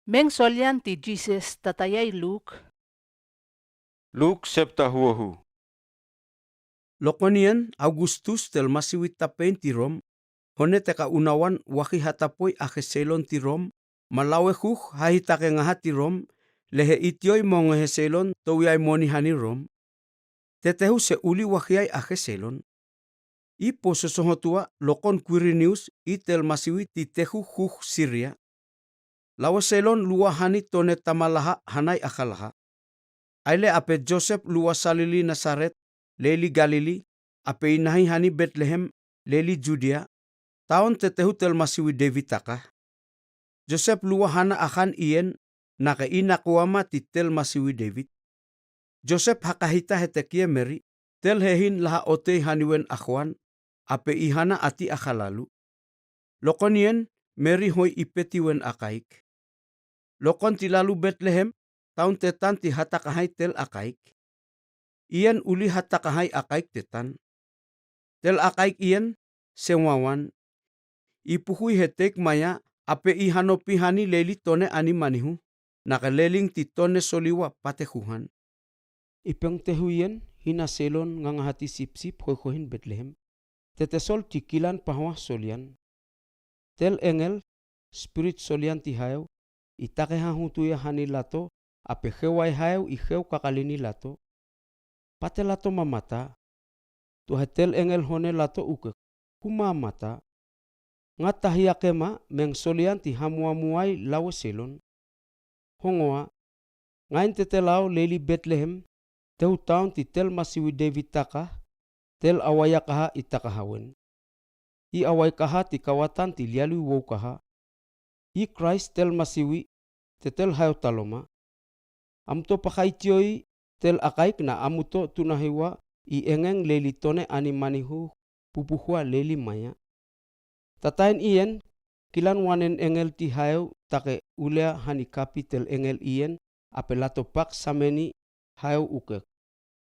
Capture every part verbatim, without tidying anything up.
Meng solian ti Jises tatayai Luk. Luk septa huohu. Lokoniyen Augustus tel masiwi tapein ti Rom, hone teka unawan waki hatapoi ahe seilon ti Rom, ma lawe huk hahitake ngaha ti Rom, lehe itioi mongehe seilon towiai moni hani Rom. Tetehu se uli wakiai ahe seilon. I pososohotua lokon Kwirinius i tel masiwi ti tehu huk Siria. Lawe seilon luwa hani tone tamalaha hanai akalaha. Aile ape Josep luwa salili Nasaret, leli Galili, ape inahi hani Betlehem, leli Judia, taon tetehu tel masiwi Dewid taka. Josep luwa hana ahan iyen, nake i nakuama ti tel masiwi Dewid. Josep hakahita hetekiye Meri, tel hehin laha otei haniwen akowan, ape i hana ati akalalu. Lokoniyen Meri hoi ipetiwen akaik. Lokon ti lalu Betlehem, taon tetan ti hatakahay tel akaik. Iyen uli hatakahay akaik tetan. Tel akaik iyen se wawan. I puhui heteik maya, ape i hanopi hani leli tone ani manihu, nake leling ti tone soliwa patehuhan. I pengtehu iyen hina seilon ngangaha ti sipsip hoihoihin Betlehem. Tetesol ti kilan pahoa solian. Tel engel, spirit solian ti hayo, i take hahutuya hani lato, ape hewai hayo i hew kakalini lato. Pate lato mamata. Tuhe tel engel hone lato ukek, huma mata. Nga tahiya kema meng solian ti hamuamuai lawe seilon. Hongoa, nga intete lao leli Betlehem, tehu taon ti tel masiwi Dewid taka, tel awai akaha i takahawen. I awai kaha ti kawatan ti lialiwi wou kaha. I Kraist tel masiwi, tetel hayo taloma. Amuto pakaitioi tel akaik na amuto tunahiwa i engeng leli tone ani manihu pupuhua leli maya. Tataen iyen, kilan wanen engel ti hayo take ulea hani kapi tel engel iyen ape lato pak sameni hayo ukek.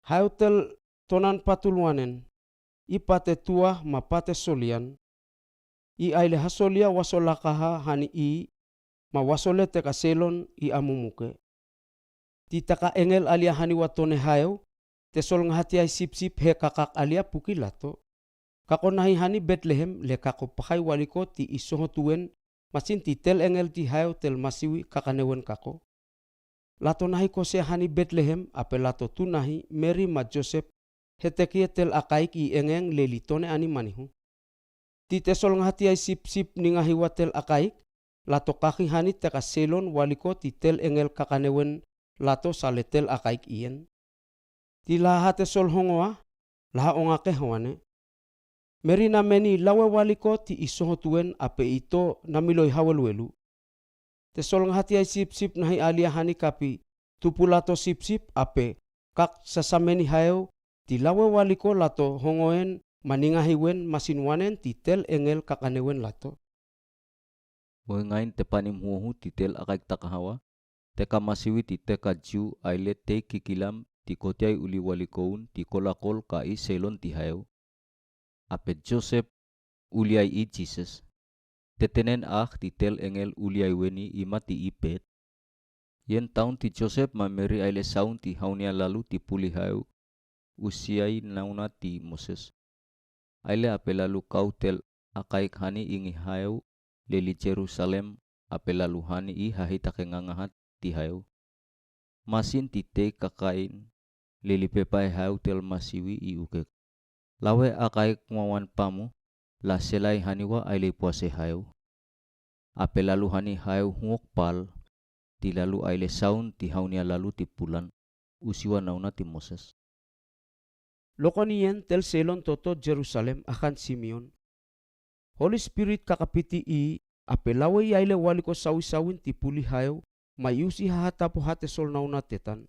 Hayo tel tonan patul wanen, i pate tua ma pate solian. I aile hasolia wasolakaha hani i, ma wasole teka seilon i amumuke. Ti taka engel alia haniwa tone hayo, tesol ngahatiai sipsip he kakak alia puki lato. Kako nahi hani Betlehem le kako pakai waliko ti i sohotuwen, masin ti tel engel ti hayo tel masiwi kakanewen kako. Lato nahi kosea hani Betlehem ape lato tunahi Meri ma Josep, hetekiye tel akaik i engeng leli tone ani manihu. Ti tesol ngahatiai sipsip ningahiwa tel akaik, lato kaki hani teka seilon waliko ti tel engel kakanewen lato sale tel akaik iyen. Ti laha tesol hongoa, laha ongake hawane. Meri nameni lawe waliko ti i sohotuwen ape ito namiloi hawelwelu. Tesol ngahatiai sipsip nahi alia hani kapi, tupu lato sipsip ape kak sasameni hayo, ti lawe waliko lato hongoen ma ningahiwen masin wanen ti tel engel kakanewen lato. Moi ngain tepanim huohu ti tel akaik taka hawa, teka masiwi ti teka Jiw aile tei kikilam ti kotiai uli walikoun ti kolakol ka i seilon ti hayo. Ape Josep uliai i Jises. Tetenen ah ti tel engel uliai weni i mati i pet. Yen taun ti Josep ma Meri aile saun ti haunia lalu ti puli hayo usiai nauna ti Moses. Aile ape lalu kau tel akaik hani ingi hayo leli Jerusalem ape lalu hani i hahitake ngangahat ti hayo. Masin ti tei kakain leli pepai hayo tel masiwi i ukek. Lawe akaik wawan pamu la selai haniwa aile puase hayo. Ape lalu hani hayo huok pal ti lalu aile saun ti haunia lalu ti pulan usiwa nauna ti Moses. Lokoniyen tel seilon toto Jerusalem ahan Simeon. Holi Spirit kakapiti i ape lawe i aile waliko sawisawin ti puli hayo ma i usi hahatapo hatesol nauna tetan.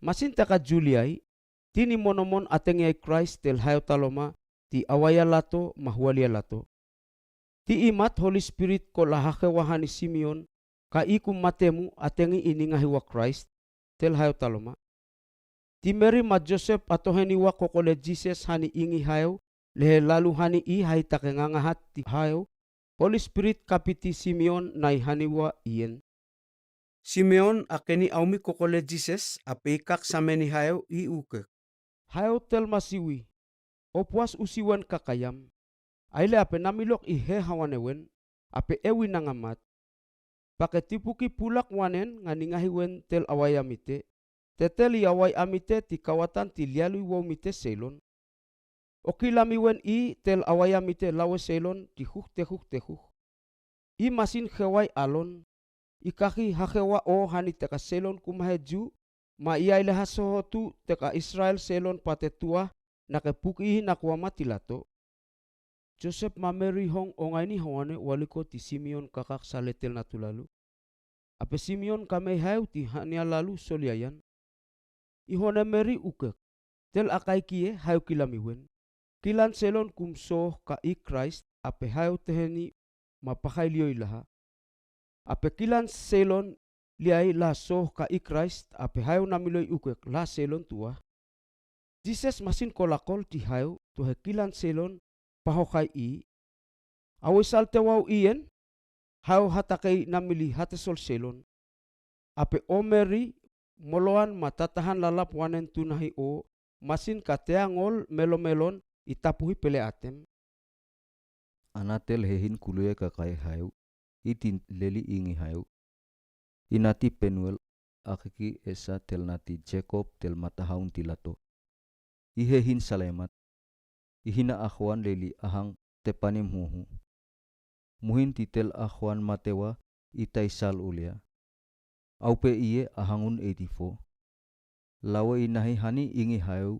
Masin teka juliai, tini monomon atengiai Kraist tel hayo taloma ti awaia lato ma huwalia lato. Ti i mat Holi Spirit ko lahahewa hani Simeon ka iku matemu atengi i ningahiwa Kraist tel hayo taloma. Ti Meri ma Josep atoheniwa ko kole Jises hani ingi hayo lehe lalu hani i hahitake ngangahat ti hayo, Holi Spirit kapiti Simeon nai haniwa iyen. Simeon a keni aumi koko le Jises, ape i kak sameni haew, i ukek: Haew tel masiwi, o puas usi wen kakaiyam. Aile ape namilok i he hawane wen, ape ewi nanga mat. Pake tipuki pulak wanen nga ningahi wen tel awai amite. Tetel i awai amite ti kawatan ti lialuiwou mite seilon. O kilami wen i tel awai amite lawe seilon ti huk te huk te huk. I masin hewai alon. I kaki hahewa o hani teka seilon kumahe Ju, ma i aile hasohotu teka Israel seilon pate tuah, na ke puki i nakuama ti lato. Josep ma Meri hong ongaini hawane waliko ti Simeon kakak sale tel natu lalu. Ape Simeon kamei haew ti hania lalu soliayan. I hone Meri ukek: Tel akai kie haew kilami wen. Kilan seilon kum soh ka i Kraist ape haew teheni ma pakailioi laha. Ape kilan seilon liai la soh ka i Kraist ape haew namiloi ukek la seilon tuah. Jises masin kolakol ti haew tuhe kilan seilon pahokai i. Awe sal tewau ien, haew hatakei namili hatesol seilon. Ape o Meri, moloan ma tatahan lalap wanen tunahi o, masin ka teangol melomelon i tapuhi pele atem. Ana tel hehin kuluye kakai haew, i ti leli ingi haew. I nati Penuel, akiki Esa tel nati Jekob tel matahaun ti lato. I hehin salemat. I hina akowan leli ahang tepanim huohu. Muhin ti tel akowan matewa i tai sal ulia. Aupe iye ahangun eighty-four. Lawe i nahi hani ingi haew.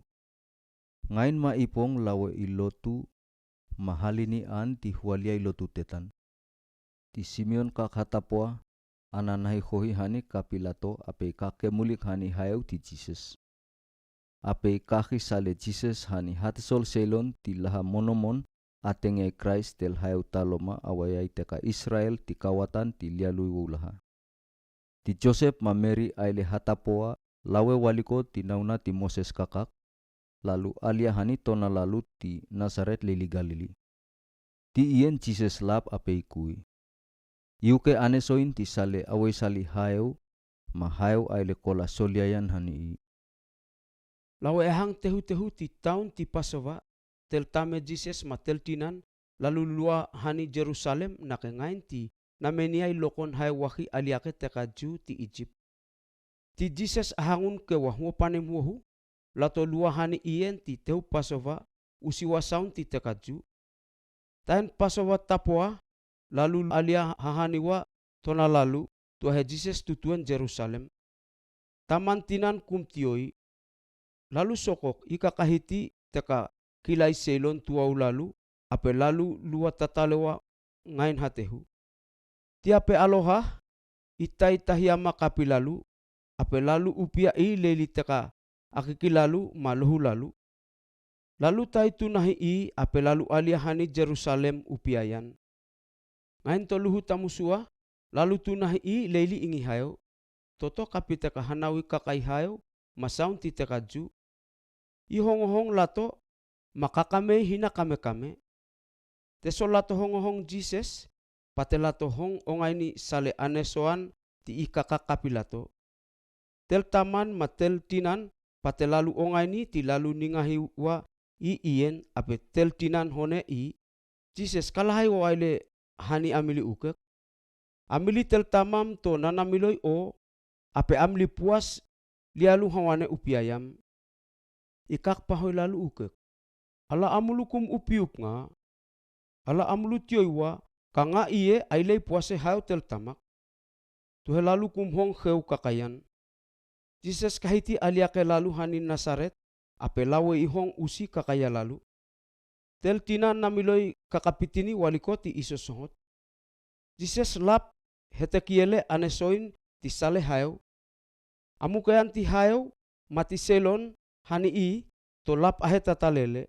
Ngain ma ipong lawe i lotu ma halini an ti hualia i lotu tetan. Ti Simeon kak hatapoa, ana nahi hohi hani kapi lato ape i kak kemulik hani haew ti Jises. Ape i kaki sale Jises hani hatesol seilon ti laha monomon, atenge i Kraist tel haew taloma awayai teka Israel ti kawatan ti lialuiwou laha. Ti Josep ma Meri aile hatapoa lawe waliko ti nauna ti Moses kakak, lalu alia hani tona lalu ti Nasaret leli Galili. Ti ien Jises lap ape i kui. I uke anesoin ti sale awe sali haew, ma haew aile kola soliayan hani i. Lawe ahang tehutehu ti taun ti Pasova, tel tame Jises ma tel tinan, lalu lua hani Jerusalem na ke ngain ti nameniai lokon haew wahi aliake teka Ju ti Ijip. Ti Jises ahangun kewa huopanem huohu, lato lua hani ien ti tehu Pasova, usiwa saun ti teka Ju. Taen Pasova tapoa, lalu alia hahaniwa tona lalu, tuahe Jises tutuen Jerusalem. Taman tinan kum tioi. Lalu sokok i kakahiti teka kilai seilon tuau lalu, ape lalu lua tatalewa ngain hatehu. Ti ape aloha, i tai tahiama kapi lalu, ape lalu upia i leli teka akiki lalu ma lohu lalu. Lalu tai tunahi i ape lalu alia hani Jerusalem upiayan. Ngain to luhu tamusua, lalu tunahi i leli ingi haew. Toto kapi teka hanawi kakai haew, ma saun ti teka Ju. I hongohong lato, ma kakamei hina kamekame. Teso lato hongohong Jises, pate lato hong ongaini sale anesoan ti i kakak kapi lato. Tel taman ma tel tinan, pate lalu ongaini ti lalu ningahi wa i ien ape tel tinan hone i. Jises, kala hai o aile hani amili ukek. Amili tel tamam to nanamiloi o, ape amili puas lialu hawane upiayam. I kak pahoi lalu ukek. Ala amulu kum upiup nga, ala amulu tioi wa, ka nga ie ailei puase haew tel tamak. Tuhe lalu kum hong heu kakayan. Jises kahiti aliake lalu hani Nasaret, ape lawe i hong usi kakaya lalu. Tel tinan namiloi kakapitini waliko ti i sosohot. Jises lap hetekiele anesoin ti sale haew. Amukean ti haew, ma ti selon, hani i, to lap ahe tatalele.